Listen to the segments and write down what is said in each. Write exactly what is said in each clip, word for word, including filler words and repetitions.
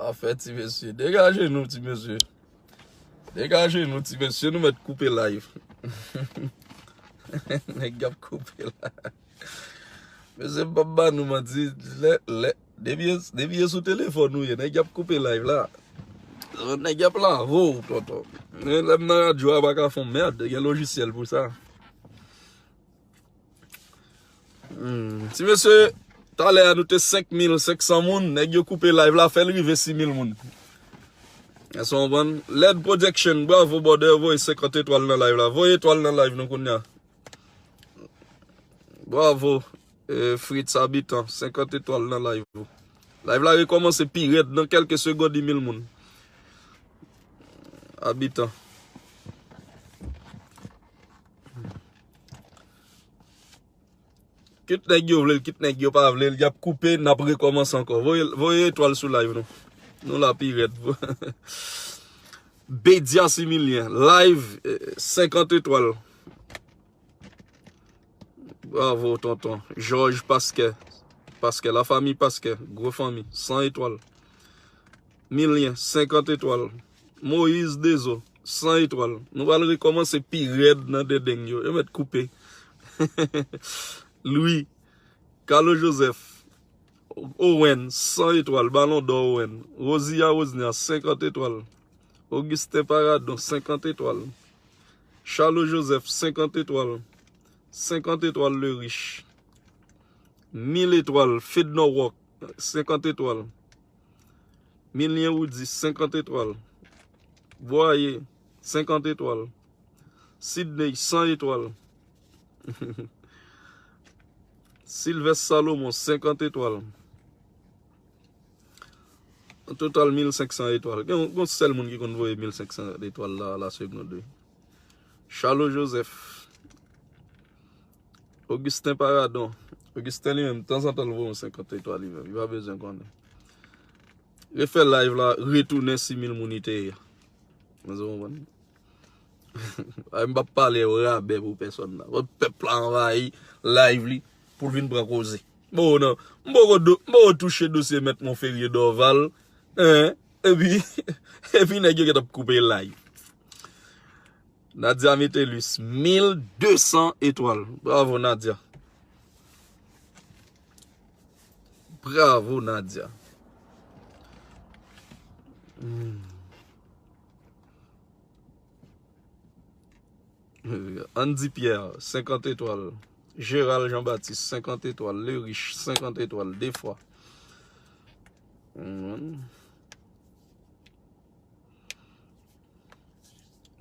Afè ti mesye. Degaje nou, ti mesye. Degaje nou, ti mesye. Nou mèt koupe live. Nèg y ap koupe live. Mesye, m p ap ba nou manti. Lè, lè, depi e, depi e sou telefòn ou ye, nèg y ap koupe live la. Nèg y ap lave w, tonton. Men lè m nan radyo a, pa ka fè yon mèd. Gen lojisyèl pou sa. Hmm. Ti mesye, talè a nou te senk mil senk san moun, nèg yo koupe live la, fè l rive sis mil moun. Èske w konprann? Led Production, bravo, brother, voye senkant etwal nan live la. Voye etwal nan live nou kounye a. Bravo, eh, Fritz Habitant, senkant etwal nan live ou. Live la rekòmanse pi rèd nan kèlke segonn, sis mil moun. Habitant. Kit nèg yo vle l, kit nèg yo pa vle l, y ap koupe, n ap rekòmanse ankò. Voye, voye etwal sou live nou. Nou la pi rèd. Bedia Similyen, live, eh, senkant etwal. Bravo, tonton. Jòj Paskè. Paskè, la famille Paskè. Gwo fanmi. San etwal. Milyen, senkant etwal. Moyiz Dezo, san etwal. Nou pral rekòmanse pi rèd nan dendeng yo. Yo mèt koupe. Louis, Carlo Joseph, Owen, san etwal. Balon dò Owen. Rosia Rosnia, senkant etwal. Augustin Paradon, senkant etwal. Charles Joseph, senkant etwal. Senkant etwal, Le Riche. Mil etwal, Fednor Rock, senkant etwal. Milyen Woody, senkant etwal. Boyer, senkant etwal. Sidney, san etwal. Sylvestre Salomon, senkant etwal. An total, mil senk san etwal. Gen yon, gen yon sèl moun ki konn voye mil senk san etwal la, la segonn, wi. Charles Joseph. Augustin Paradon. Augustin li menm, tanzantan l voye yon senkant etwal li menm. Li pa bezwen konnen. Refè live la, retounen sis mil moun li te ye a. Mwen se konprann. Ay, m p ap pale rabè pou pèsòn la. Pèp la anvayi live li pou l vin pran koze. Bon, non. M poko do, m poko touche dosye Mèt Monferrier Dorval. Hein? Epi, epi nèg yo gentan ap koupe live. Nadia Metellus, mil de san etwal. Bravo, Nadia. Bravo, Nadia. Hmm. Andy Pierre, senkant etwal. Gérald Jean-Baptiste, senkant etwal. Le Riche, senkant etwal, de fwa. Hmm.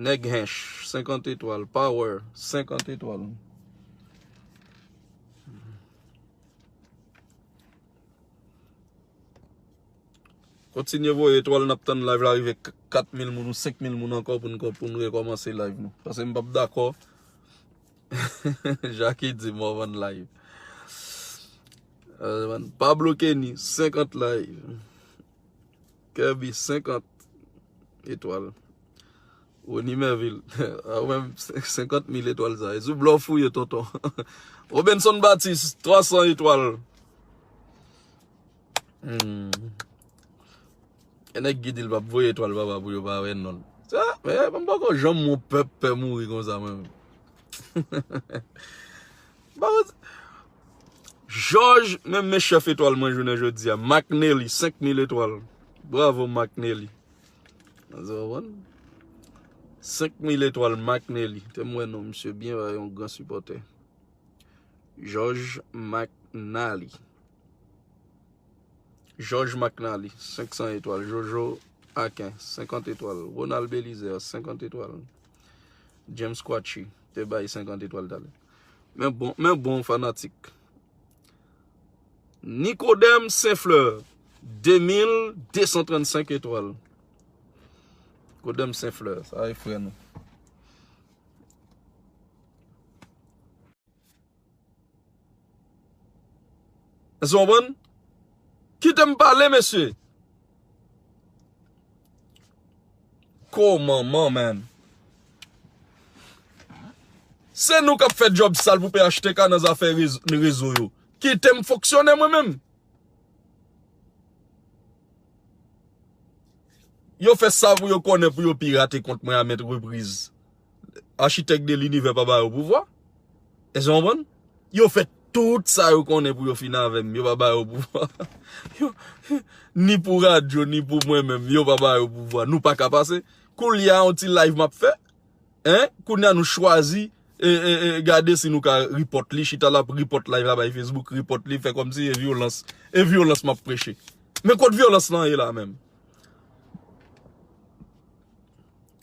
Nèg Hench, senkant etwal. Power, senkant etwal. Kontinye voye etwal, n ap tann live la rive k-, kat mil moun ou senk mil moun ankò pou n, pou n rekòmanse live nou. Paske m p ap dakò. Jackie di m w ap vann live. Euh, man, Pablo Kenny, senkant live. Kirby, senkant etwal. Rony Merville, a ou menm, senkant mil etwal sa. E sou blòf ou ye, tonton. Robenson Baptiste, twa san etwal. Hmm. E nèg ki di l p ap voye etwal, papa, pou yo pa wè non l. Sa, men, mwen poko janm wè yon pèp pè mouri konsa, mwen menm. Ba, Jòj, menm men chèf etwal mwen jounen jodi a. Mark Nelly, senk mil etwal. Bravo, Mark Nelly. Ou konprann? Senk mil etwal, Mark Nelly. Te m wè non misye byen, yon gran sipòtè. Jòj McNally. Jòj McNally, senk san etwal. Jojo Aken, senkant etwal. Ronald Belizaire, senkant etwal. James Quatchy, te bay senkant etwal talè. Men bon, men bon, fanatik. Nicodème Saint-Fleur, de mil de san trannsenk etwal. Nicodème Saint-Fleur, sa e frè nou. Èske w konprann? Kite m pale, mesye. Kòman, man? Se nou k ap fè djòb sal pou P H T K nan zafè rezo, rezo yo. Kite m fonksyone mwen menm. Yo fè sa pou yo konnen pou yo pirate kont mwen a mèt repriz. Achitèk de linivè pa ba yo pouvwa. Èske w konprann? Yo fè tout sa yo konnen pou yo fin avè m. Yo pa ba yo pouvwa. Yo, ni pou radyo, ni pou mwen menm, yo pa ba yo pouvwa. Nou pa ka pase. Koulye a, yon ti live m ap fè. Hein? Kounye a nou chwazi, e, e, e, gade si nou ka report li, chita l ap report live la bay Facebook, report li, fè kòmsi e vyolans, e vyolans m ap preche. Men kot vyolans lan ye la menm?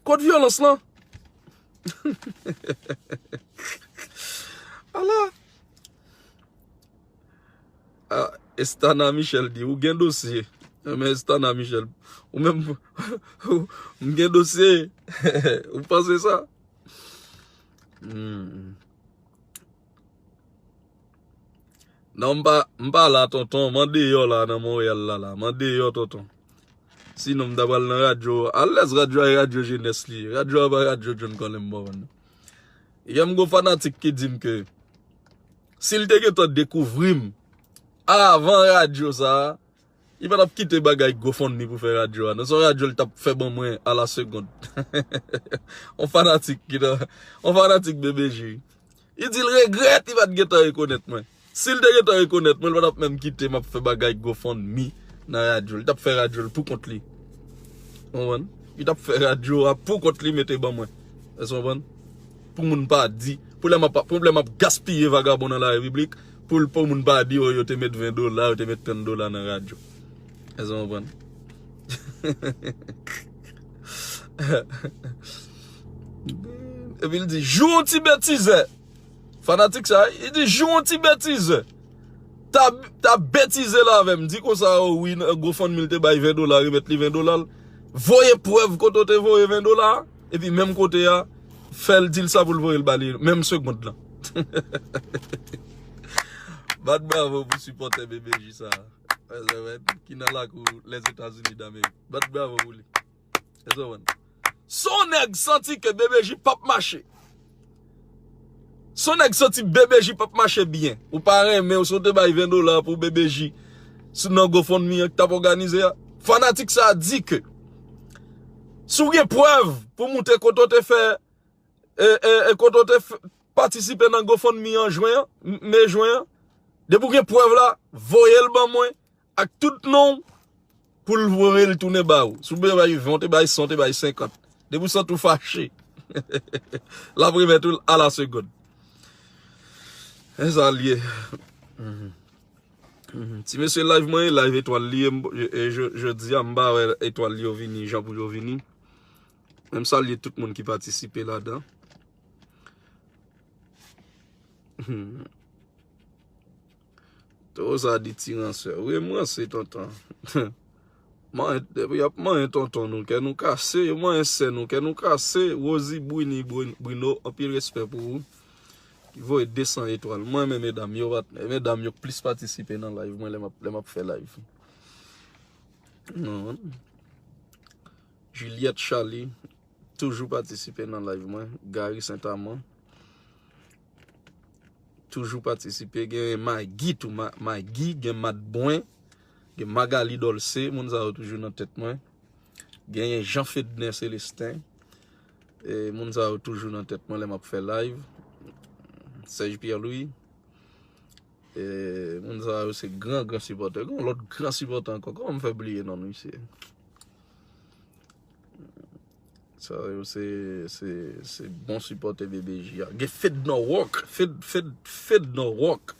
Kot vyolans lan? Ala. Ah, Estana Michel di, ou gen dosye. Men Estana Michel, ou menm, m gen dosye. Ou panse sa? Hmm. Non, m pa, m pa la, tonton. M andeyò la, nan Monreyal la, la. M andeyò, tonton. Sinon, m ta pral nan radyo. Alèz radyo a, e radyo jenès li ye. Radyo a pa radyo John Colin Bowen. Yè m gon fanatik ki di m ke si l te gentan dekouvri m avan radyo sa a, li pa t ap kite bagay GoFundMe pou fè radyo a. Non, se yon radyo l t ap fè ban mwen a la segonn. On fanatik ki nan, on fanatik B B J. Li di l regrèt li pa t gentan rekonèt mwen. Si l te gentan rekonèt mwen, li pa t ap menm kite m ap fè bagay GoFundMe nan radyo. Li t ap fè radyo l pou kont li. Ou konprann? Li t ap fè radyo a pou kont li mete ban mwen. Èske w konprann? Pou moun pa di, pou lè m ap, pou lè m ap gaspiye vagabon nan la repiblik, pou, pou moun pa di, oh, yo te met ven dola, yo te met trant dola nan radyo. Èske w konprann? Epi l di, jou yon ti betizè. Fanatik sa, li di, jou yon ti betizè. Ta, ta betize l avè m. Di konsa, oh wi, GoFundMe l te bay ven dola, remèt li ven dola l. Voye prèv kote w te voye ven dola a. Epi menm kote a, fè l di l sa pou l voye l ba li, menm segonn lan. Bat bravo pou sipòtè B B J sa a. Ki nan lakou Lèzetazini Damerik. Bat bravo pou li. Èske w konprann? Si yon nèg santi ke B B J p ap mache, si yon nèg santi B B J p ap mache byen, ou pa renmen, ou si w te bay ven dola pou B B J sou nan GoFundMe an ki t ap òganize a, fanatik sa a di ke si w gen prèv pou montre kote w te fè, e, e, e kote w te f-, patisipe nan GoFundMe an jen an, m-, me jen an, depi w gen prèv la, voye l ban mwen, ak tout non w pou l voye l tounen ba ou. Si w te bay ven, w te bay san, w te bay senkant. Depi w santi w fache, l ap remèt ou l a la segonn. E sa l ye. Mhm. Mhm. Ti mesye live mwen, live etwal li ye, m-, e, e, je-, jodi a, m pa wè etwal li yo vini, jan pou yo vini. Men m salye tout moun ki patisipe ladan. Mhm. Towo sa di ti ransè. Wi, m ranse, tonton. Manyen, depi y ap manyen tonton nou, kè nou kase, yo manyen sè nou, kè nou kase. Rosie Brini, Brin-, Bruno, anpil respè pou ou. Ki voye de san etwal. Mwen renmen medam yo, pat-, medam yo k plis patisipe nan live mwen lè m ap, lè m ap fè live. Non. Juliette Charlie, toujou patisipe nan live mwen. Gary Saint-Amand, toujou patisipe. Gen Maggie tou, Ma-, Maggie, gen Madbwen, gen Magali Dolce, moun sa yo toujou nan tèt mwen. Genyen Jean Fedner Célestin. E moun sa yo toujou nan tèt mwen lè m ap fè live. Serge Pierre Louis. E moun sa yo se gran, gran sipòtè. Gen yon lòt gran sipòtè ankò. Kòman m fè bliye non misye? Sa yo se, se, se bon sipòtè B B J a. Gen Fednor Rock. Fed, Fed, Fednor Rock.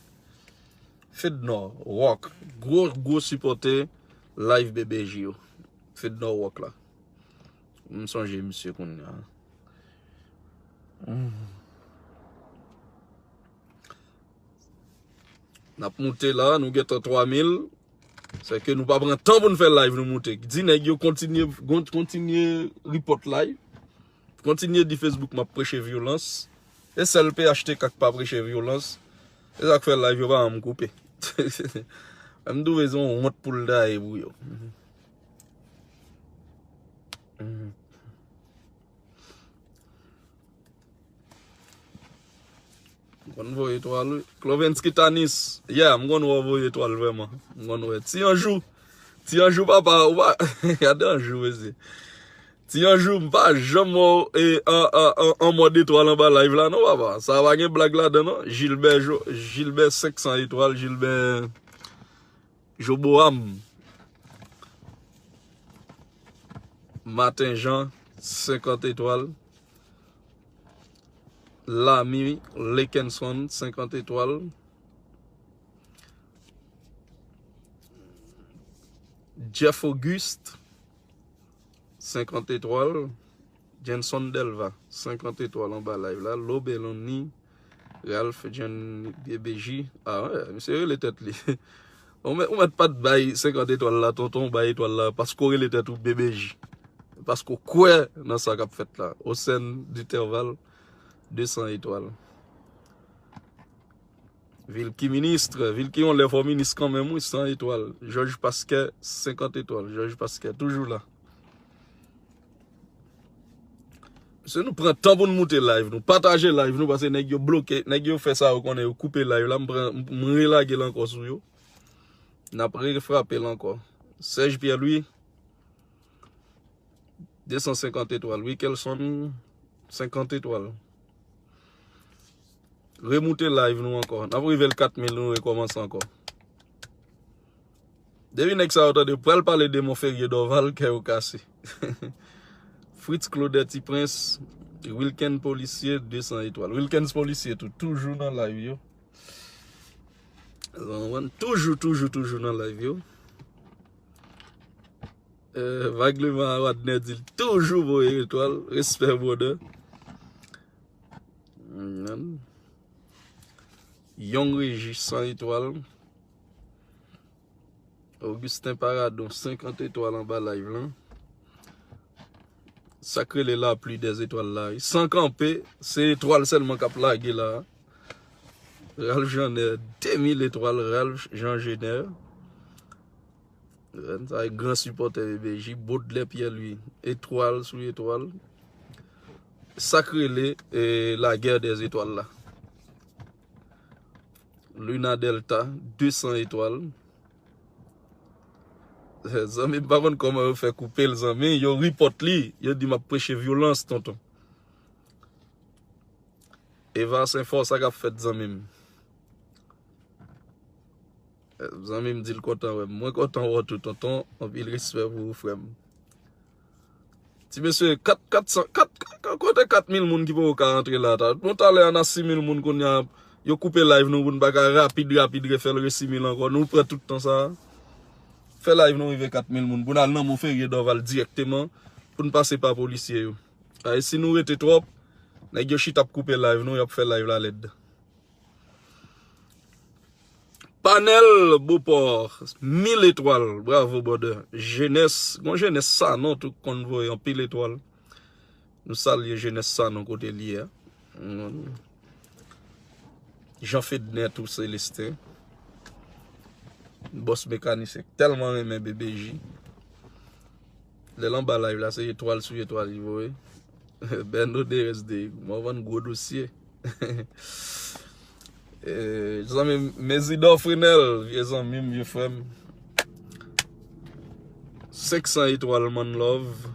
Fednor Rock. Gwo, gwo sipòtè live B B J yo. Fednor Rock la. M sonje misye kounye a. Mm. N ap moute la, nou gentan twa mil. Se ke nou pa pran tan pou n fè live nou moute. Di nèg yo kontinye, kon-, kontinye report live. Kontinye di Facebook m ap preche vyolans. E sèl P H T K k pa preche vyolans. E sa k fè live yo pa janm koupe. M twouve se yon wont pou l ta ye pou yo. Mhm. M konn voye etwal, wi. Clovens Kitanis. Yeah, m konn wè w voye etwal vrèman. M konn wè. Ti Anjou. Ti Anjou, papa, ou pa. Gade Anjou, mesye. Ti Anjou, m pa janm wè w e, an, an, an, an mòd etwal anba live la, non, papa. Sa pa gen blag ladan, non. Gilbert Jo-, Gilbert senk san etwal, Gilbert Joboam. Maten Jan, senkant etwal. Lami Lekenson, senkant etwal. Jeff Auguste, senkant etwal. Jenson Delva, senkant etwal anba live la. Lobeloni, Ralph John B B J. Ah, wè, misye rele tèt li. Ou mèt, ou mèt pa t bay senkant etwal la, tonton, ou bay etwal la, paske w rele tèt ou B B J. Paske w kwè nan sa k ap fèt la. Osen Duterval, de san etwal. Vilki Ministre, Vilki yon lè fò minis kanmenm, wi, san etwal. Jòj Paskè, senkant etwal. Jòj Paskè, toujou la. Se nou pran tan pou n moute live nou, pataje live nou, paske nèg yo bloke, nèg yo fè sa yo konnen, yo koupe live la, m pran, m, m relage l ankò sou yo. N ap refrape l ankò. Serge Pierre Louis, de san senkant etwal. Wikelson, senkant etwal. Remoute live nou ankò. N ap rive l kat mil, nou rekòmanse ankò. Depi nèg sa yo tande pral pale de Monferrier Dorval, kè yo kase. Fritz Claude Ti Prince, Wilken Policier, de san etwal. Wilken Policier tou, toujou nan live yo. Toujou, toujou, toujou nan live yo. Euh, Vagleman Wadner di l toujou voye etwal. Respè, brother. Young Regi, san etwal. Augustin Paradon, senkant etwal anba live lan. Sa k rele lapli dèzetwal la, wi. San kanpe, se etwal sèlman k ap lage la. Ralph Jeanner, de mil etwal, Ralph Jean Jeanner. Sa e gran sipòtè B B J, Baudelaire Pierre Louis, etwal sou etwal. Sa k rele, e, lagè dèzetwal la. Luna Delta, de san etwal. Zanmi m pa konn kòman yo fè koupe l, zanmi. Yo repòt li. Yo di m ap preche vyolans, tonton. Eva Senfò, sa k ap fèt, zanmi m? Zanmi m di l kontan wè m. Mwen kontan wè w tou, tonton. Anpil respè pou ou, frè m. Ti mesye, kat, kat san, kat, kat, kote kat mil moun ki poko ka rantre la, ta? Bon, talè a, n a sis mil moun kounye a. Yo koupe live nou pou n pa ka rapid, rapid refè l re sis mil ankò. Nou pran tout tan sa a. Fè live nou rive kat mil moun pou n al nan Monferrier Dorval dirèkteman, pou n pase pa polisye yo. Ay, si nou rete twòp, nèg yo chita ap koupe live nou, y ap fè live la lèd. Panel Beauport, mil etwal, bravo, brother. Jenès, gon jenès Sanon tou konn voye anpil etwal. Nou salye jenès Sanon kote l ye a. Jean Fedner tou, Celestin. Bòs mekanisyen k tèlman renmen B B J. Lè l anba live la, se etwal sou etwal li voye. Bèno Derès de Morvan, gwo dosye. Eh, zanmi m, Mezidor Frenel, vye zanmi m, vye frè m. Senk san etwal, man love.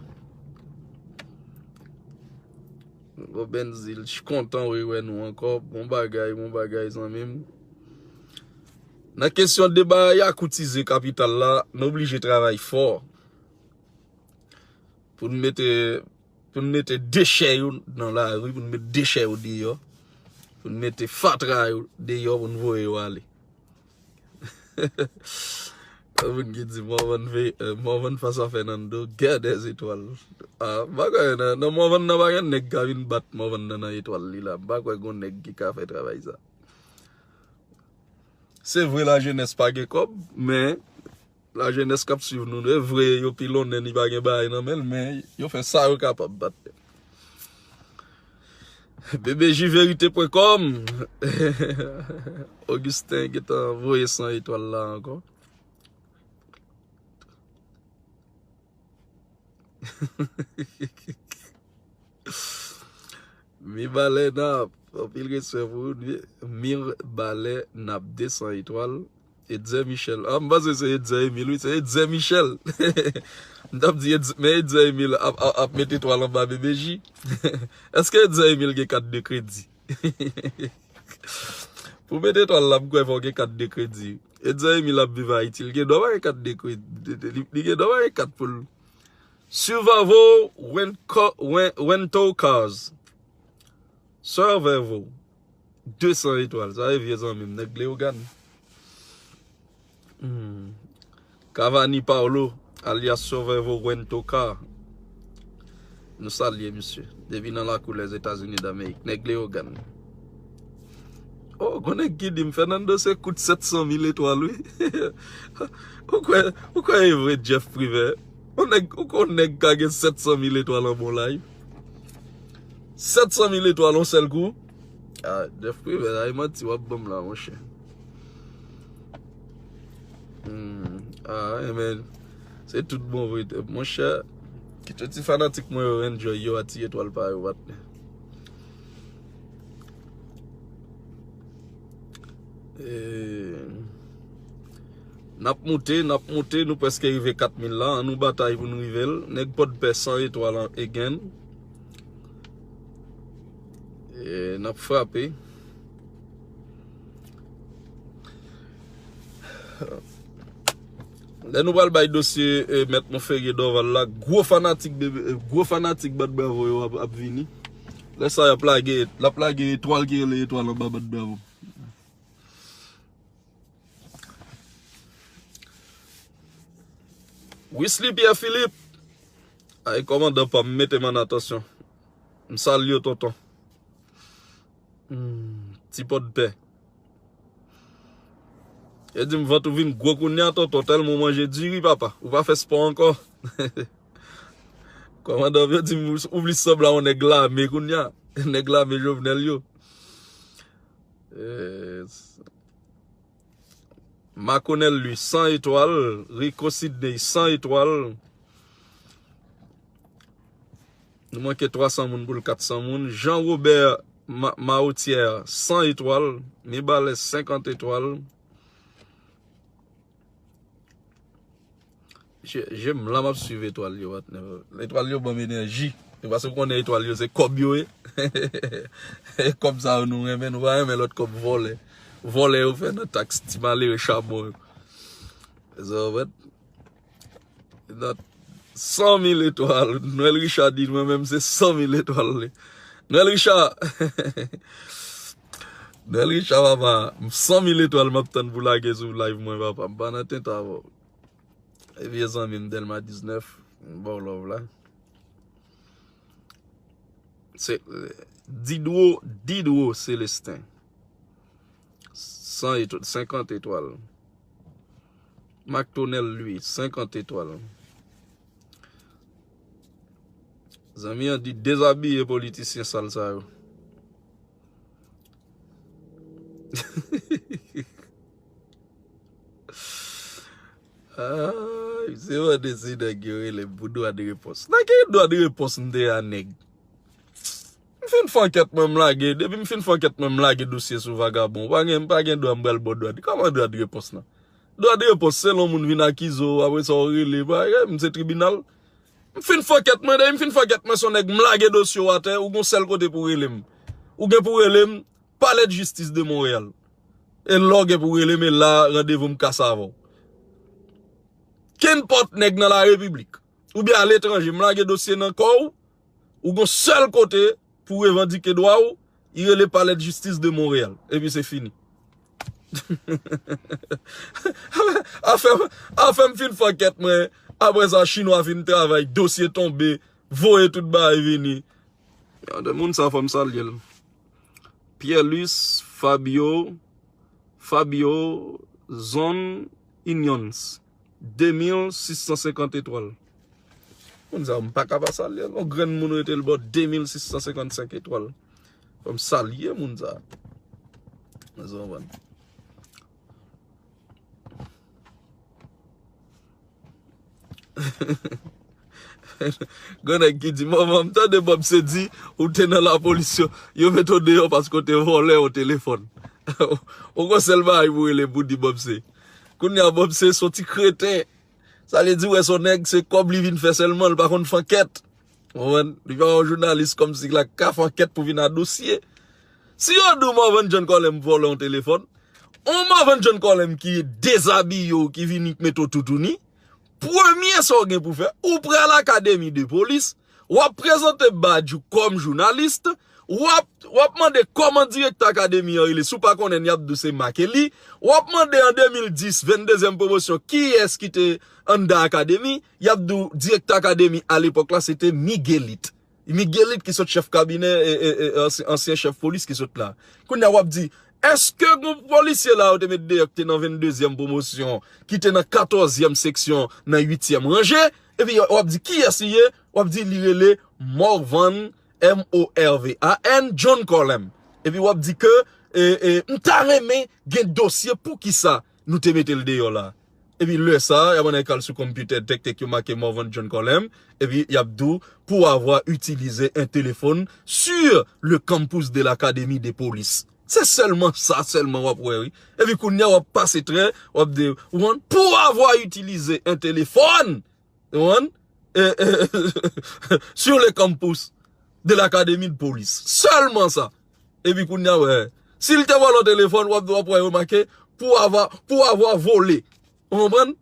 Robenzil, j kontan rewè nou ankò. Bon bagay, bon bagay, zanmi m. Nan kesyon debarakoutize kapital la, n oblije travay fò. Pou n mete, pou n mete dechè yo nan lari, pou n mete dechè yo deyò, pou n mete fatra yo deyò, pou n voye yo ale. Moun ki di Morvan ve, eh, Morvan fas a Fernando, gè dèzetwal. Ah, m pa kwè nan, nan Morvan nan pa gen nèg ka vin bat Morvan nan nan etwal li la. M pa kwè gon nèg ki ka fè travay sa. Se vre lajenès pa gen kòb, men lajenès k ap swiv nou, e vre yo pilonnen, li pa gen bagay nan men l, men yo fè sa yo kapab bat. B B J verite pwen kòm. Augustin gentan voye san etwal la ankò. Mibalè n ap, anpil respè pou ou. Mibalè n ap, de san etwal. Edzer Michel. Ah, m panse se Edzer Emile, wi, se Edzer Michel. M t ap di, Ed-, men Edzer Emile ap, ap, ap met etwal anba B B J. Èske Edzer Emile gen kat de kredi? Pou met etwal la, m kwè fò w gen kat de kredi. Edzer Emile ap viv Ayiti, li gen dwa pa gen kat de kredi. Li, li gen dwa pa gen kat pou l. Survival rental, ren-, rental cars. Survival. De san etwal. Sa e vye zanmi m, nèg Leyogàn. Hmm. Cavani Paulo, alyas Survival Rental Car. Nou salye misye. Depi nan lakou Lèzetazini Damerik. Nèg Leyogàn. Oh, gon nèg ki di m, Fernando se kout sèt san mil etwal, wi. Ou kwè, ou kwè e vre, Jeff Privert? Yon nèg, ou kwè yon nèg ka gen sèt san mil etwal anba yon live? Sèt san mil etwal yon sèl kou? Ah, Jeff Privert, ay manti w ap ban m la, monchè. Hmm, ah, amen. Se tout bon vre, monchè. Kite ti fanatik mwen yo enjoy yo a ti etwal pa yo, patnè. E, n ap moute, n ap moute, nou prèske rive kat mil la. Ann nou batay pou n rive l. Nèg Pòdpè san etwal an again. E, n ap frape. Lè nou pral bay dosye, e, Mèt Monferrier Dorval la, gwo fanatik, bebe, e, gwo fanatik Bat Bravo yo ap, ap vini. Lè sa y ap lage, l ap lage etwal ki rele etwal anba Bat Bravo. Wisly Pierre Philippe. Ay, kòmandan pa m, mete m an atansyon. M salye w, tonton. Hmm, ti Pòdpè. Yo di m vant ou vin gwo kounye a, tonton, tèlman w manje diri, papa. Ou pa fè spò ankò. Kòmandan yo di m ou plis sanble a yon nèg lame kounye a. Nèg lame Jovenel yo. Eh, Makonèl Louis, san etwal. Rico Sidney, san etwal. Nou manke twa san moun pou l kat san moun. Jean Robert Ma-, Maotière, san etwal. Mibalè, senkant etwal. Je, je m la, m ap swiv etwal yo, patnè. Etwal yo ban m enèji. E paske w konnen etwal yo se kòb yo ye. E kòb sa yo nou renmen, nou pa renmen lòt kòb vòlè. Vòlè yo fè nan taks ti malere chabon yo. Sa w wè? Nan san mil etwal. Noël Richard di, mwen menm se san mil etwal li. Noël Richard! Noël Richard, papa, san mil etwal m ap tann pou lage sou live mwen, papa. M pa nan tenten avè w. E vye zanmi m, Delma diznèf, m ba w love la. Se, Didro, Didro Célestin. San etwal, senkant etwal. Mactonel Louis, senkant etwal. Zanmi an di dezabiye politisyen sal sa yo. Ay, se mande si nèg yo rele m pou dwa de repons. Nan ki dwa de repons m te a nèg? M fin fè ankèt mwen, m lage. Depi m fin fè ankèt mwen, m lage dosye sou vagabon. Pa gen, m pa gen dwa, m pral bò dwa de. Kòman dwa de repons lan? Dwa de repons, selon moun vin akize w, apre sa w rele. Pa, eh, m se tribinal. M fin fè ankèt mwen, depi m fin fè ankèt mwen, se yon nèg, m lage dosye w atè, ou gon sèl kote pou rele m. Ou gen pou rele m, Palè de Jistis de Monreyal. E lè w gen pou rele m, e la randevou m kase avè w. Kenpòt nèg nan larepiblik, oubyen aletranje, m lage dosye nan kò w, ou gon sèl kote pou revandike dwa w, li rele Palè de Jistis de Monreyal. Epi se fini. Afè, afè m fin fè ankèt mwen, apre sa, chinwa fin travay, dosye tonbe, voye tout bagay vini. Yon de moun sa, fò m salye l. Pierre Luis Fabio, Fabio Zone Unions. De mil sis san senkant etwal. Moun sa, m pa ka pa salye l. Yon grenn moun rete l bò de mil sis san senkant senk etwal. Fò m salye moun sa. Mwen sa konprann. Gon nèg ki di, manman, m tande Bob se di, ou te nan lapolis yo, yo mete w deyò paske w te vòlè yon telefòn. Ou gon sèl bagay pou rele pou di Bob se. Kounye a Bob se, se yon ti kreten. Sa vle di, wè, se yon nèg, se kòb li vin fè sèlman, li pa konn fè ankèt. Ou konprann? Li pa yon jounalis kòmsi l ka fè ankèt pou vin a dosye. Si yo di w Morvan John Colem vòlè yon telefòn, yon Morvan John Colem ki dezabiye w, ki vini mete w toutouni, premye sa w gen pou fè, ou pral akademi de polis, w ap prezante badj ou kòm jounalis, w ap, w ap mande kòman direktè akademi an rele, si w pa konnen, y ap di w se Marc Élie, w ap mande an de mil dis, venndezyèm pwomosyon, kiyès ki te anndan akademi, y ap di w direktè akademi alepòk la, se te Miguelito. Miguelito ki sot chèf kabinè, e, e, e, ansyen, ansyen chèf polis ki sot la. Kounye a w ap di, èske gon polisye la yo te met deyò ki te nan venndezyèm pwomosyon, ki te nan katòzyèm seksyon, nan uityèm ranje? Epi w ap di, kiyès li ye? W ap di, li rele Morvan, M O R V A N, John Colem. Epi w ap di ke, e, e, m ta renmen gen dosye poukisa nou te mete l deyò la. Epi lè sa a, y ap ann al sou konpitè, tèk tèk yo make Morvan John Colem, epi y ap di w pour avoir utilisé un téléphone sur le campus de l'académie de police. Se sèlman sa sèlman w ap wè, wi. Epi kounye a w ap pase trè, w ap di, ou konprann? Pour avoir utilisé un téléphone, ou konprann? E, e, sur le campus de l'académie de police. Sèlman sa. Epi kounye a, wè. Si l te vòlè yon telefòn, w ap, w ap wè yo make pour avoir, pour avoir volé. Ou konprann?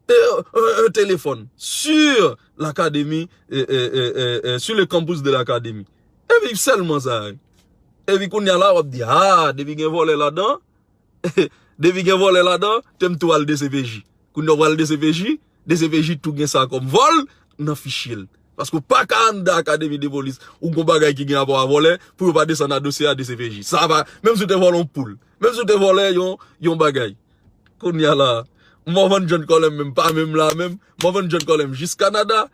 E, e, e, téléphone. Sur l'académie, e, e, e, e, e, sur le campus de l'académie. Epi sèlman sa, wi. Epi kounye a la, w ap di, ah, depi gen vòlè ladan, depi gen vòlè ladan, te m tou al D C P J. Kounye a w al D C P J, D C P J tou gen sa kòm vòl nan fichye l. Paske w pa ka anndan akademi de polis, ou gon bagay ki gen rapò a vòlè, pou yo pa desann a dosye a D C P J. Sa pa, menm si w te vòlè yon poul, menm si w te vòlè yon, yon bagay. Kounye a la, Morvan John Colem menm, pa menm la menm, Morvan John Colem jis Kanada,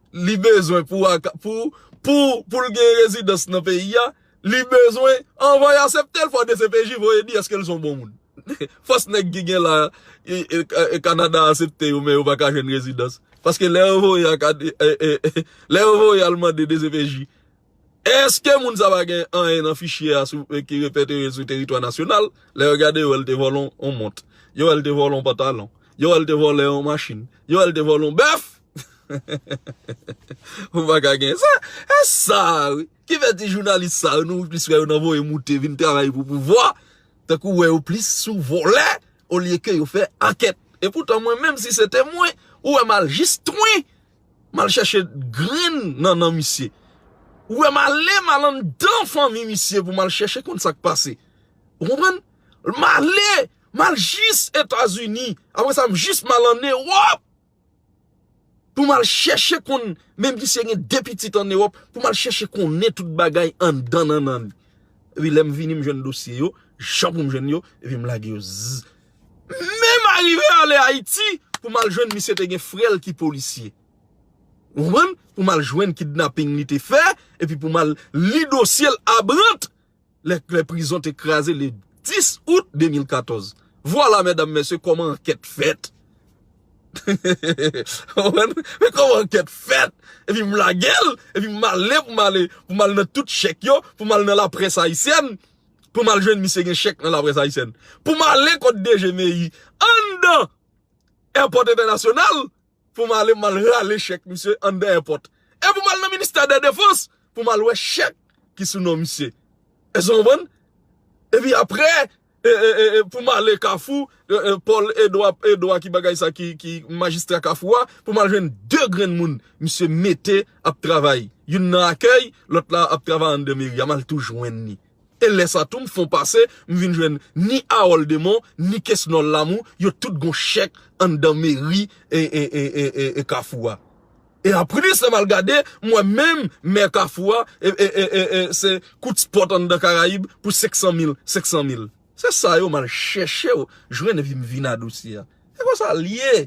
li bezwen pou, pou, pou, pou l gen rezidans nan peyi a, li bezwen, anvan y aksepte l, fò D C P J voye di èske l se yon bon moun. Fòs nèg ki gen la, e, e, e, Kanada aksepte yo, men yo pa ka jwenn rezidans. Paske lè yo voye a, e, e, e, lè yo voye al mande D C P J, èske moun sa pa gen anyen nan fichye a sou, e, ki repèteye sou teritwa nasyonal? Lè yo gade, yo wè l te vòlè yon, yon mont. Yo wè l te vòlè yon pantalon. Yo wè l te vòlè yon machin. Yo wè l te vòlè yon bèf. Ou pa ka gen sa. E sa, wi. Ki fè ti jounalis sa yo, nou plis wè yo nan voye moute vin travay pou pouvwa. Tankou wè yo plis sou vòlè, olye ke yo fè ankèt. E poutan mwen, menm si se te mwen, ou wè m al jis twen, m al chèche grenn nan, nan misye. Ou wè m ale, m al anndan fanmi misye pou m al chèche konn sa k pase. Ou konprann? M ale, m al jis Etazini. Apre sa, m jis m al ann Ewòp. Pou m al chèche konn, men misye gen de pitit ann Ewòp, pou m al chèche konnen tout bagay anndan nannan li. Epi lè m vini, m jwenn dosye yo, jan pou m jwenn yo, epi m lage yo. Zzz. Men m arive ale Ayiti, pou m al jwenn misye te gen frè l ki polisye. Ou konprann? Pou m al jwenn kidnaping li te fè, epi pou m al li dosye l a Brant. Lè, lè prizon te kraze le dis out de mil katòz. Vwala, medam, mesye, kòman ankèt fèt. Men kòman ankèt fèt? Epi m lage l, epi m ale pou m ale, pou m al nan tout chèk yo, pou m al nan laprès ayisyèn, pou m al jwenn misye gen chèk nan laprès ayisyèn. Pou m ale kot D G Meri, anndan èpòt entènasyonal, pou m ale, m al rale chèk misye anndan èpòt. E pou m al nan ministè de defans, pou m al wè chèk ki sou non misye. Èske w konprann? Epi apre, e, e, e, e, pou m ale Kafou, e, e, Paul Edouard, Edouard ki bagay sa, ki, ki majistra Kafou a, pou m al jwenn de grenn moun misye mete ap travay. Youn nan akèy, lòt la ap travay anndan meri a, m al tou jwenn li. E lè sa tou, m fon pase, m vin jwenn ni Harold Desmond, ni Kesnol Lamour, yo tout gon chèk anndan meri e, e, e, e, e, e Kafou a. E anplis, lè m al gade, m wè menm mè Kafou a, e, e, e, e, e, se kout spòt anndan Karayib pou senk san mil, senk san mil. Se sa yo m al chèche w, jwenn epi m vin a dosye a. Se konsa l ye.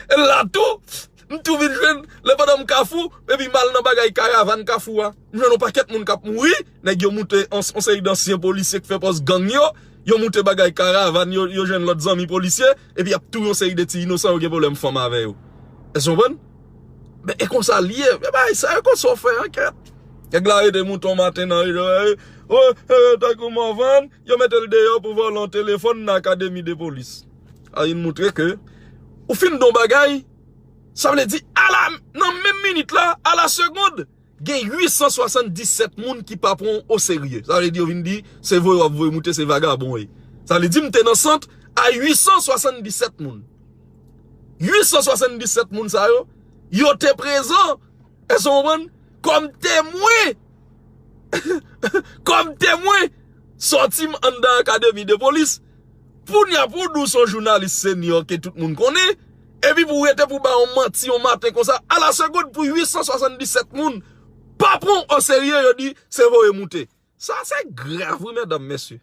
E la tou, m tou vin jwenn, lè pandan m Kafou, epi m al nan bagay karavàn Kafou a. M jwenn yon pakèt moun k ap mouri, nèg yo moute, yon, yon seri d ansyen polisye k fè pòz gang yo, yo moute bagay karavàn, yo, yo jwenn lòt zanmi polisye, epi y ap touye yon seri de ti inosan, yo gen pwoblèm fanm avè yo. Èske w konprann? Men e konsa l ye. Men bagay sa yo konsa w fè ankèt. Nèg la rete mouton maten nan rezo, e, o, e, tankou Morvan, yo mete l deyò pou vòlè yon telefòn nan akademi de polis. A vin moutre ke Ou fin di yon bagay, sa vle di, ala, nan menm minit la, a la segond, gen uit san swasanndisèt moun ki pa pran w o serye. Sa vle di, yo vin di, se voye w ap voye moute, se vagabon w ye. Sa vle di, m te nan sant a uit san swasanndisèt moun. Uit san swasanndisèt moun sa yo, yo te prezan, èske w konprann? Kòm temwen, kòm temwen, sòti m anndan akademi de polis, pou n ya pou w di w se yon jounalis senior ke tout moun konnen, epi pou w rete pou w ba yon manti yon maten konsa, a la segond pou uit san swasanndisèt moun pa pran w o serye, yo di se voye moute. Sa se grav, wi, medam, mesye.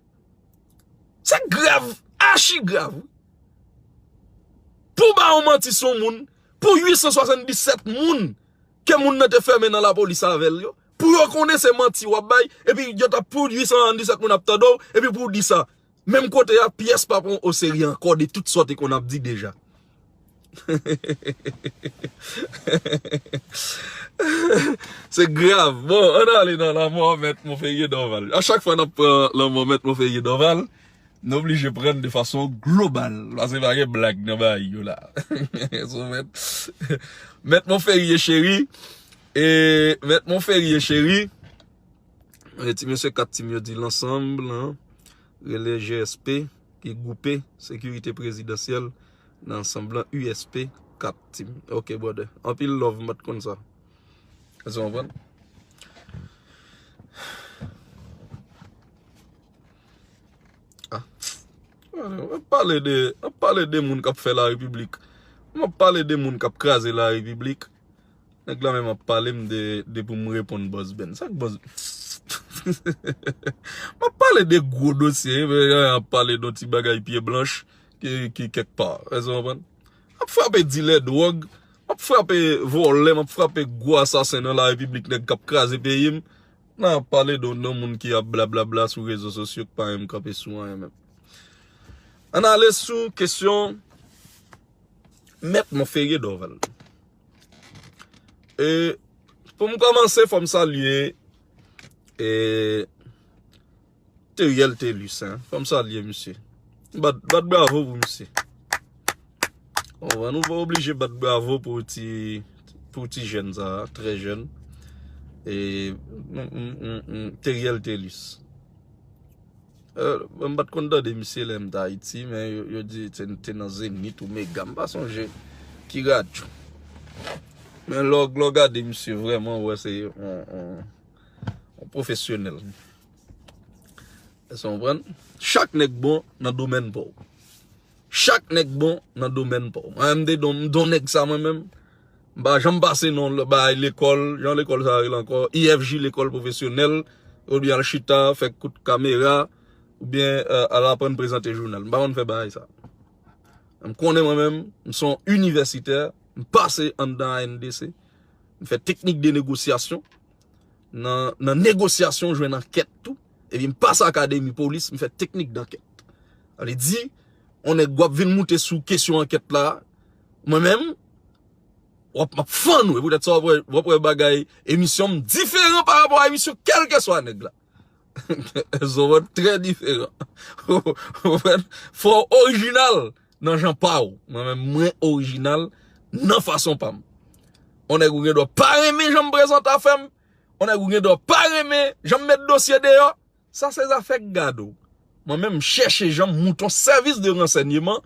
Se grav, achi grav, wi. Pou w ba yon manti sou moun, pou uit san swasanndisèt moun ke moun nan te fèmen nan lapolis avè l yo, pou yo konnen se manti w ap bay, epi yo t ap pou uit san swasanndisèt moun ap tande w, epi pou w di sa. Menm kote a, pyès pa pran w o serye ankò de tout sa w te konn ap di deja. Se grav. Bon, ann ale nan lanmò Mèt Monferrier Dorval. A chak fwa n ap pran lanmò Mèt Monferrier Dorval, n oblije pran de fason global. Paske pa gen blag nan bagay yo la. So, Mèt, Mèt Monferrier cheri, e Mèt Monferrier cheri, e ti mesye kat tim yo di l ansanm, rele G S P, ki gwoupe sekirite prezidansyèl nan ansanm lan, U S P kat tim. Ok, brother. Anpil love, m pa t konn sa. Èske w konprann? Ah. M ap pale de, m ap pale de moun k ap fè la repiblik. M ap pale de moun k ap kraze la repiblik. Nèg la menm ap pale m de, de pou m reponn Bòs Ben. Sa k Bòs M ap pale de gwo dosye, men y ap pale de yon ti bagay pye blanch ki, ki kèk pa. Èske w konprann? M ap frape dilè dwòg, m ap frape vòlè, m ap frape gwo asasen nan la repiblik, nèg k ap kraze peyi m. N ap pale de, de moun ki ap blablabla sou rezo sosyo k pa menm kanpe sou anyen menm. Ann ale sou kesyon Mèt Monferrier Dorval. E, pou m kòmanse, fò m salye, e, Teriel Telus, hein. Fò m salye misye. Bat, bat bravo pou misye. Ou konprann, ou pa oblije bat bravo pou ti, pou ti jèn sa, trè jèn. E, mm, mm, mm, mm, Teriel Telus. Euh, m pa t konn tande misye lè m t Ayiti, men yo, yo di te, te nan Zenith ou Mega, m pa sonje ki radyo. Men lè w, lè w gade misye vrèman, ou wè se yon, yon, yon pwofesyonèl. Èske w konprann? Chak nèg bon nan domèn pa w. Chak nèg bon nan domèn pa w. Mwen menm, m te don, m don nèg sa mwen menm. M pa janm pase non l bay lekòl, jan lekòl sa rele ankò, I F J, lekòl pwofesyonèl, oubyen al chita, fè kout kamera, oubyen, euh, al aprann prezante jounal. M pa konn fè bagay sa. M konnen mwen menm, m se yon inivèsitè, m pase anndan A N D C, m fè teknik de negosyasyon, nan, nan negosyasyon, jwenn ankèt tou. Epi m pase akademi polis, m fè teknik dankèt. Sa vle di, yon nèg w ap vin moute sou kesyon ankèt la, mwen menm, w ap, m ap fann ou. E poutèt sa, w ap wè, w ap wè bagay, emisyon m diferan pa rapò a emisyon kèlkeswa nèg la. Èske w konprann? Trè diferan. Ou konprann? Fò w orijinal nan jan pa w. Mwen menm, mwen orijinal nan fason pa m. Yon nèg ou gen dwa pa renmen jan m prezante afè m. Yon nèg ou gen dwa pa renmen jan m met dosye deyò. Sa se zafè k gade w. Mwen menm, m chèche jan m moute yon sèvis de ransèyman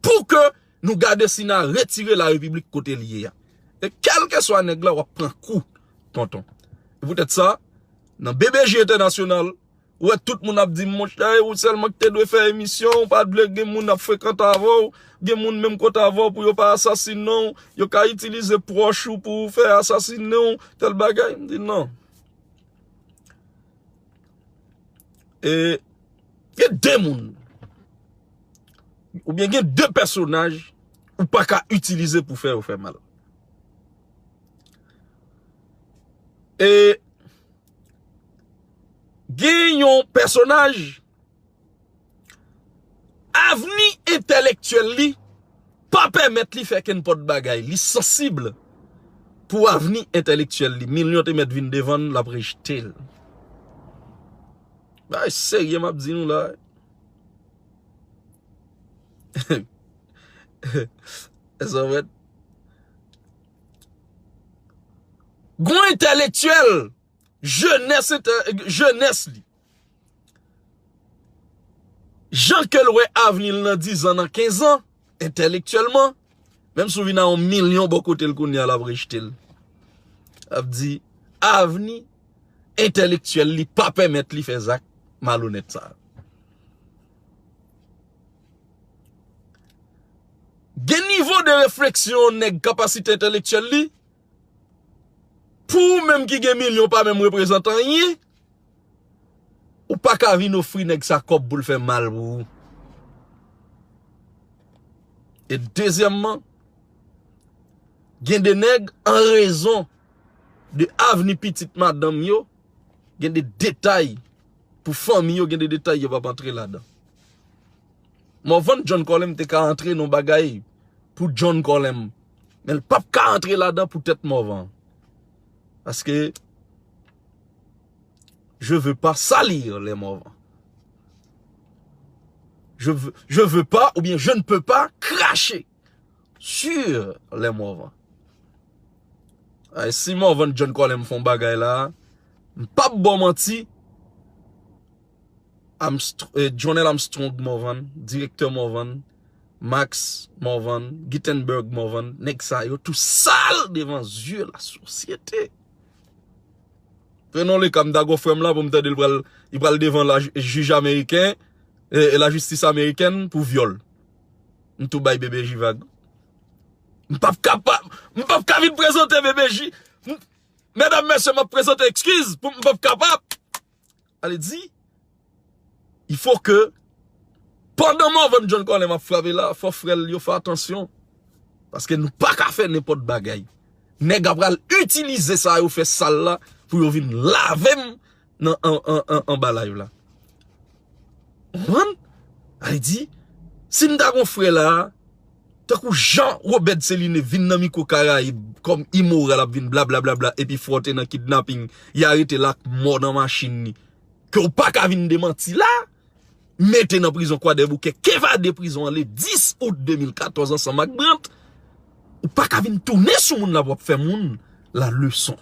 pou ke nou gade si n a retire la repiblik kote l ye a. E kèlkeswa nèg la, w ap pran kou, tonton. E poutèt sa, nan B B J entènasyonal, ou wè tout moun ap di m, monchè, ou sèlman ki te dwe fè emisyon, ou pa t vle gen moun ap frekante avè w, gen moun menm kote avè w pou yo pa asasinen w, yo ka itilize pwòch ou pou fè asasinen w, tèl bagay. M di non. E gen de moun, oubyen gen de pèsonaj ou pa ka itilize pou fè yo fè mal. E gen yon pèsonaj, avni entèlektyèl li pa pèmèt li fè kenpòt bagay. Li sansib pou avni entèlektyèl li. Milyon te mèt vin devan l, l ap rejte l. Bagay serye m ap di nou la. Èske w konprann? Gon entèlektyèl, jenès, entè- jenès li. Jan ke l wè avni l nan diz an, nan kenz an, entèlektyèlman, menm si w vin a yon milyon bò kote l kounye a, l ap rejte l. L ap di, avni entèlektyèl li pa pèmèt li fè zak malonèt sa a. Gen nivo de refleksyon nèg, kapasite entèlektyèl li, pou ou menm ki gen milyon pa menm reprezante anyen, ou pa ka vin ofri nèg sa kòb pou l fè mal pou ou. E dezyèmman, gen de nèg, an rezon de avni pitit madanm yo, gen de detay pou fanmi yo, gen de detay yo p ap antre ladan. Morvan John Colem te ka antre nan bagay pou John Colem, men l p ap ka antre ladan pou tèt Morvan. Paske je veux pas salir les Morvan. Je veux, je veux pas, oubyen je ne peux pas cracher sur les Morvan. Ay, si Morvan John Colem fè yon bagay la, m p ap ba w manti, Armstr- eh, Jonel Armstrong Morvan, direktè Morvan, Max Morvan, Gutenberg Morvan, nèg sa yo tou sal devan zye lasosyete. Prenons le ka, m ta gon frè m la pou m tande l pral, li pral devan la jij ameriken, e, e lajistis amerikèn pou vyòl. M tou bay B B J vag. M p ap kapab, m p ap ka vin prezante B B J. M- Medam, mesye, m ap prezante ekskiz pou m p ap kapab. Ale di, il faut que, pandan Morvan John Colem ap frape la, fò frè l yo fè atansyon. Paske nou pa ka fè nenpòt bagay. Nèg ap pral itilize sa yo fè sal la pou yo vin lave m nan an, an, an, anba live la. Ou konprann? Ale di, si m ta gon frè la, tankou jan Robert Céliné vin nan mikwo Karayib kòm imoral ap vin bla bla bla bla, epi fwonte nan kidnaping, y arete l ak mò nan machin li, ke w pa ka vin demanti la, mete nan prizon Kwadèboukè, k evade prizon an le dis out de mil katòz ansanm ak Brandt, ou pa ka vin tounen sou moun la pou w ap fè moun la leson.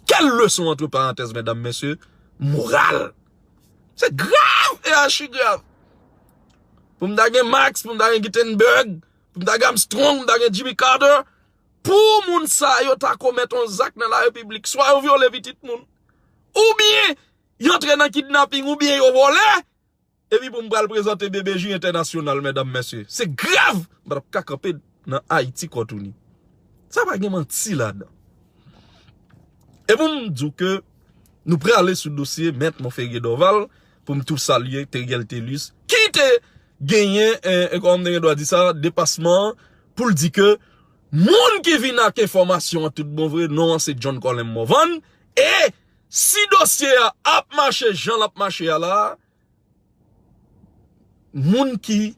Quelle leçon, entre parenthèses, mesdames, messieurs, morale? Se grav e achi grav. Pou m ta gen Max, pou m ta gen Gutenberg, pou m ta gen Armstrong, pou m ta gen Jimmy Carter, pou moun sa yo ta komèt yon zak nan larepiblik, swa yo vyole pitit moun, oubyen y antre nan kidnaping, oubyen yo vòlè, epi pou m pral prezante B B J entènasyonal, medam, mesye. Se grav! M pa t ap ka kanpe nan Ayiti kòtouni. Sa pa gen manti ladan. E pou m di w ke nou prale sou dosye Mèt Monferrier Dorval, pou m tou salye Theriel Thelus, ki te genyen, e, e, kòman m te gen dwa di sa, depasman an, pou l di ke moun ki vin ak enfòmasyon an tout bon vre, non an se John Colem Morvan, e si dosye a ap mache jan l ap mache a la, moun ki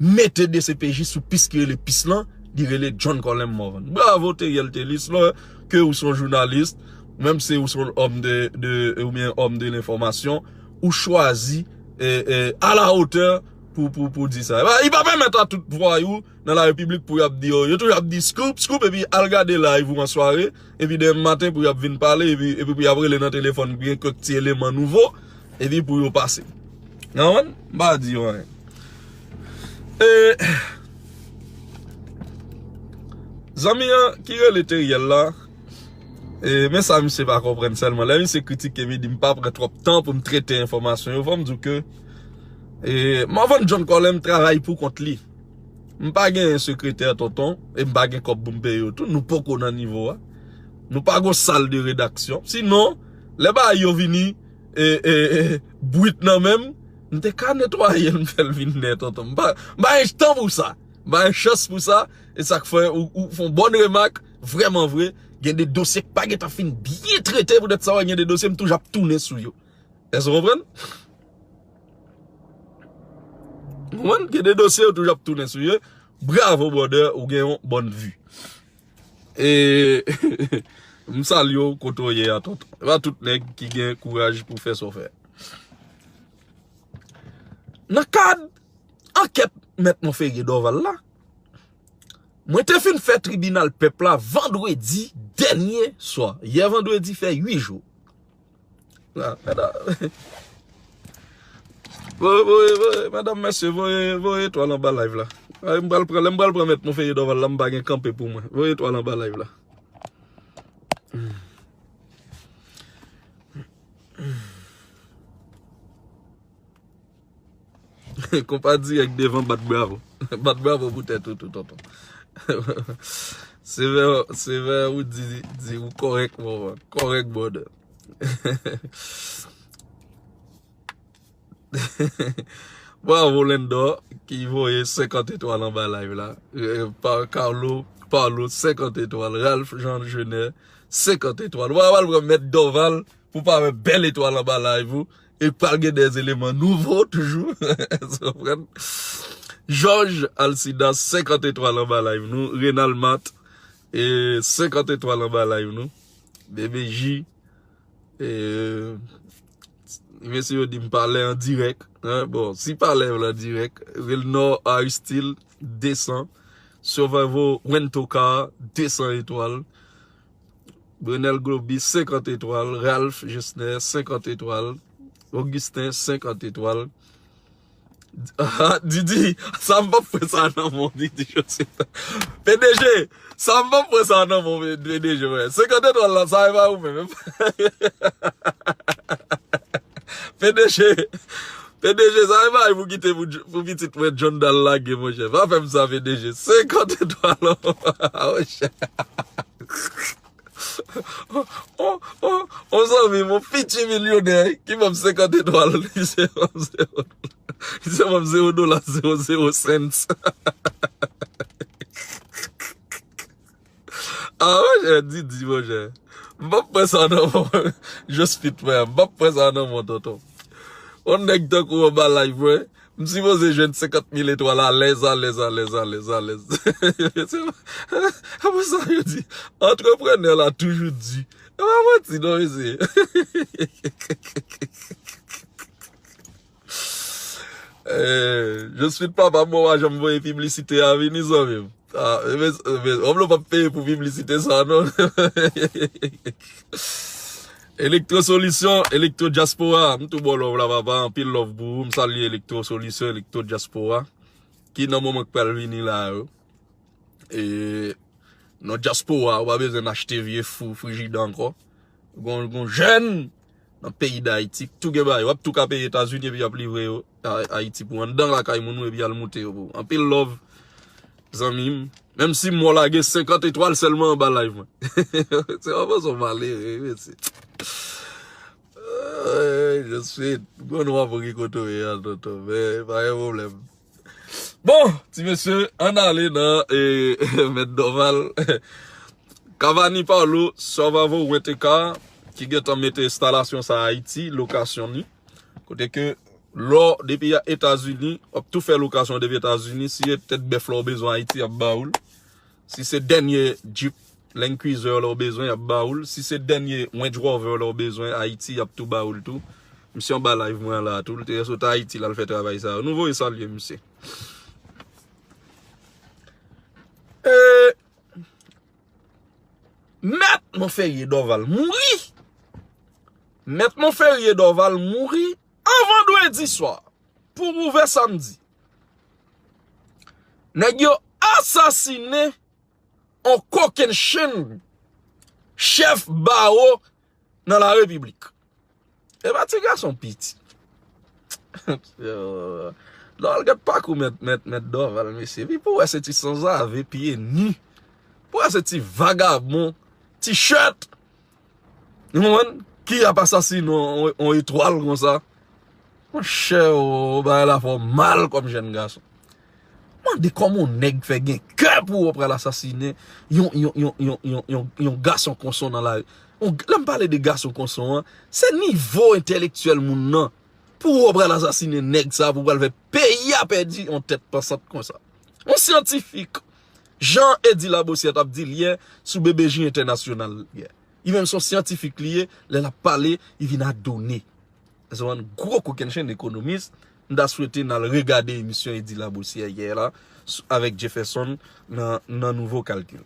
mete D C P J sou pis ki rele pis lan, li rele John Colem Morvan. Bravo, Theriel Thelus, lè ke ou se yon jounalis, menm si ou se yon homme de, de, oubyen homme de l'information, ou chwazi, e, e, à la hauteur pou, pou, pou di sa. E pa, li pa pèmèt a tout vwayou nan larepiblik pou y ap di, yo, yo toujou ap di scoop, scoop, epi al gade live ou an sware, epi demen maten pou y ap vin pale, epi, epi pou y ap rele nan telefòn, gen kèk ti eleman nouvo, epi pou yo pase. Ou konprann? M pa di yo anyen. E, zanmi an ki rele Theriel la, e, men sa misye pa konprann sèlman. Lè misye kritike m, li di m pa pran twòp tan pou m trete enfòmasyon yo. Fò m di w ke, e, Morvan John Colem travay pou kont li. M pa gen sekretè, tonton, e m pa gen kòb pou m peye yo tou. Nou poko nan nivo a. Nou pa gon sal de redaksyon. Sinon, lè bagay yo vini, e, e, e, bwit nan men m, m te ka netwaye l, m fè l vin nèt, tonton. M pa, m pa gen tan pou sa. M pa gen chans pou sa. E sa k fè ou, ou fè yon bòn remak, vrèman vre, gen de dosye k pa gentan fin byen trete, poutèt sa w wè gen de dosye m toujou ap tounen sou yo. Èske w konprann? Ou konprann? Gen de dosye yo toujou ap tounen sou yo. Bravo, brother, ou gen yon bòn vi. E m salye w kote w ye a, tonton. E pa tout nèg ki gen kouraj pou fè sa w fè. Nan kad ankèt Mèt Monferrier Dorval la, Mwen te fin fè tribinal pèp la vandredi dènye swa. Yè vandredi fè uit jou. La, la. Voye, voye, voye, medam, mesye, voye, voye etwal anba live la. Ay, m pral pran, lè m pral pran mèt Monferrier Dorval la, m pa gen kanpe pou mwen. Voye etwal anba live la. Konpa dirèk devan bat bravo. Bat bravo pou tèt ou tou, tonton. Sevè, sevè ou di, di ou kòrèk, mama. Kòrèk, brother. Bravo Lendor ki voye senkant etwal anba live la. Eh, pa Carlo, Paulo senkant etwal. Ralph Jean Genet senkant etwal. Ou pa pral pran mèt Dorval pou pa wè bèl etwal anba live ou. E pral gen de eleman nouvo toujou. Ou konprann? Georges Alcidas senkant etwal anba live nou. Renal Mat e senkant etwal anba live nou. Bebe J. E, mesye yo di m pale an dirèk. Hein? Bon, si pale an dirèk, Wilnor Aristil, de san. Survival Wentoka, de san etwal. Brenel Globis, senkant etwal. Ralph Gesner, senkant etwal. Augustin, senkant etwal. Ah, Didi, sa m p ap fè sa nan mon Didi Joseph. P D G, sa m p ap fè sa nan mon P D G, wè. Senkant etwal la, sa e pa ou menm. P D G, P D G, sa e pa ou pou kite pou, pou pitit mwen John Dal lage, monchè. Pa fè m sa, P D G. Senkant etwal, monchè. On, on, on, on zanmi m, on fiti milyonè, ki ban m senkant etwal, li se ban m zewo, li se ban m zewo dola, zewo zewo cents. Ah, monchè, Didi, monchè. M p ap pran sa nan men w. Just fit, frè. M p ap pran sa nan men w, tonton. On nèg tankou w anba live, frè. M sipoze jwenn senkant mil etwal alèz, alèz, alèz, alèz, alèz. Apre sa, yo di, antreprenè la toujou di. E pa manti, non, mesye. Eh, je suis papa, bon, pa janm voye piblisite a vini, zanmi m. Ah, e men, e men, òm lan p ap peye pou piblisite sa, non. Elektro Solisyon, Elektro Diaspora, m tou ba w love la, papa, anpil love pou ou, m salye Elektro Solisyon, Elektro Diaspora, ki nan moman k pral vini la yo. E nan diaspora, ou pa bezwen achte vye fou, frijida ankò. Gon, gon jèn nan peyi Dayiti, tou gen bagay. W ap tou ka peye Etazini epi y ap livre yo A-, Ayiti pou anndan lakay moun ou epi y al moute yo pou ou. Anpil love, zanmi m. Menm si m wè w lage senkant etwal sèlman anba live mwen. Se yon fason malere, wi, mesye. Ay, je suis. Gwo nwa pou ki kote w ye a, tonton. Men, pa gen pwoblèm. Bon, ti mesye, ann ale nan, eh, Mèt Dorval. Cavani Paulo, Survival Rent-A-Car, ki gentan mete enstalasyon sa Ayiti, lokasyon li. Kote ke lè w depi Etazini, w ap tou fè lokasyon depi Etazini, si se tèt bèf la w bezwen Ayiti, y ap ba w l. Si se dènye Jeep Land Cruiser la w bezwen, y ap ba w l. Si se dènye Range Rover la w bezwen Ayiti, y ap tou ba w l tou. Misye anba live mwen an la tou, l te sot Ayiti, l al fè travay sa yo. Nou voye salye misye. E Mèt Monferrier Dorval mouri. Mèt Monferrier Dorval mouri an vandredi swa pou ouvè samdi. Nèg yo asasinen on kokennchenn chèf bawo nan la repiblik. E pa ti gason piti. Yo, lè w al gad pakou mèt, mèt, mèt Dorval, mesye, epi pou w wè se ti sanzave, pye ni. Pou w wè se ti vagabon, ti chèt. Ou konprann? Ki ap asasinen on, on, on etwal konsa. Monchè, o, bagay la fè w mal kòm jèn gason. Mande kòman yon nèg fè gen kè pou w pral asasinen yon, yon, yon, yon, yon, yon, yon gason konsa nan lari. Yon, lè m pale de gason konsa an, se nivo entèlektyèl moun nan. Pou w pral asasinen nèg sa, pou w pral fè peyi a pèdi yon tèt pansant konsa. Yon syantifik, jan Eddy Labossière t ap di l yè sou B B J entènasyonal yè. Li menm se yon syantifik li ye, lè l ap pale, li vin ak done. Sa se yon gwo kokennchenn ekonomis, M ta swete n al regade emisyon Eddy Laboussière yè la, s-, avèk Jefferson nan, nan Nouvo Kalkil.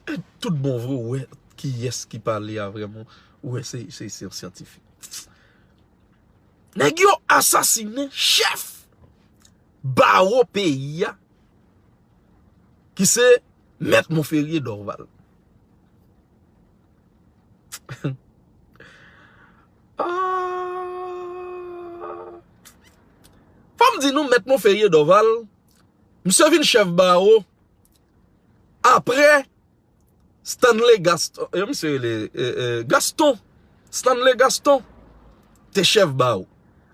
E tout bon vre, ou wè kiyès ki pale a vrèman, ou wè se, se, se yon syantifik. Nèg yo asasinen chèf bawo peyi a, ki se Mèt Monferrier Dorval. Ah! Fò m di nou, Mèt Monferrier Dorval, misye vin chèf bawo apre Stanley Gaston, e, misye rele, e, e, Gaston. Stanley Gaston te chèf bawo.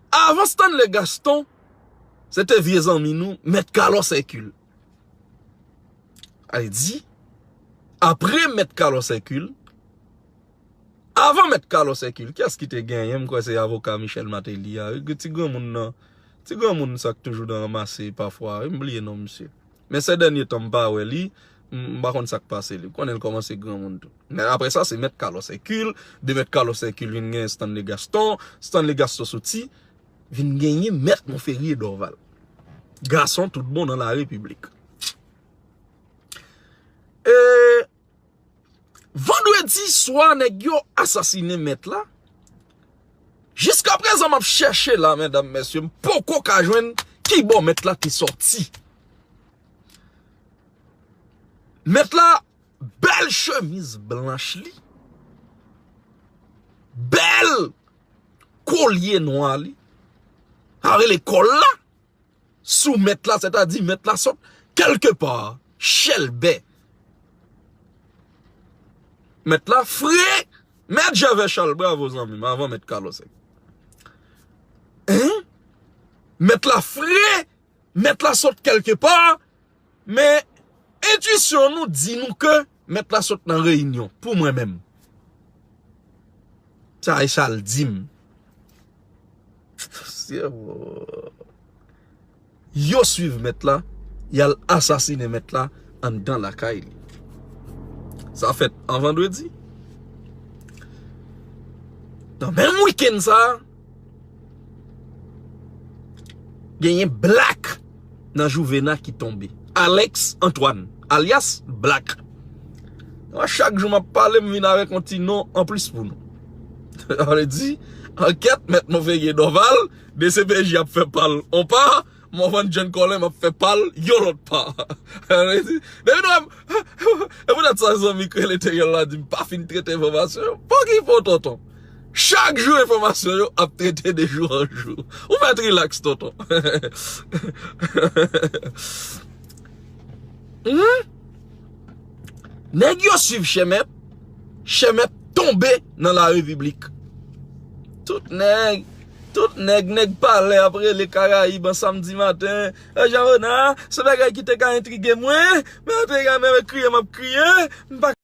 Avan Stanley Gaston, se te vye zanmi nou, Mèt Carlos Hercule. Sa vle di, apre Mèt Carlos Hercule, avan Mèt Carlos Hercule, kiyès ki te genyen? M kwè se avoka Michel Martelly a, wi, ti granmoun nan. Ti granmoun sa k toujou nan ranmase pafwa, wi, m bliye non misye. Men sè dènye tan m pa wè li, m, m pa konn sa k pase li. M konnen l kòmanse granmoun tou. Men apre sa, se Mèt Carlos Hercule, de Mèt Carlos Hercule vin gen Stanley Gaston, Stanley Gaston soti, vin genyen Mèt Monferrier Dorval. Gason tout bon nan la repiblik. E vandredi swa, nèg yo asasinen mèt la. Jiska prezan, m ap chèche la, medam, mesye, m poko ka jwenn ki bò mèt la te sòti. Mèt la, bèl chemiz blanch li, bèl kolye nwa li, sa rele kòl la, sou mèt la, sètadi mèt la sot kèlkepa, chèlbè. Mèt la fre, mèt Jèvè Chal, bravo zanmi m, avan mèt Kalòsèk. Hein? Mèt la fre, mèt la sot kèlkepa, men entwisyon nou di nou ke mèt la sot nan reyinyon, pou mwen menm. Sa e sa l di m. Yo swiv mèt la, y al asasinen mèt la anndan lakay li. Sa fèt an vandredi. Nan menm wikenn sa, genyen Black nan Jouvena ki tonbe. Alex Antoine, alyas Black. Mwen, chak jou m ap pale, m vin avèk yon ti non anplis pou nou. Sa vle di, ankèt, mèt Monferrier Dorval, D C P J ap fè pa l on pa, Morvan John Colem ap fè pa l yon lòt pa. Sa vle di, depi nou wè m, e poutèt sa zanmi k rele Teriel la di m pa fin trete enfòmasyon yo. Pou ki fo tonton? Chak jou enfòmasyon yo ap trete de jou an jou. Ou mèt rilaks tonton. Hmm? Nèg yo swiv chè mèt, chè mèt tonbe nan la repiblik. Tout nèg, tout nèg, nèg palè ap rele Karayib an samdi maten. E Jean Renard, se bagay ki te ka entrige mwen, men an te ka menm kriye m ap kriye, m pa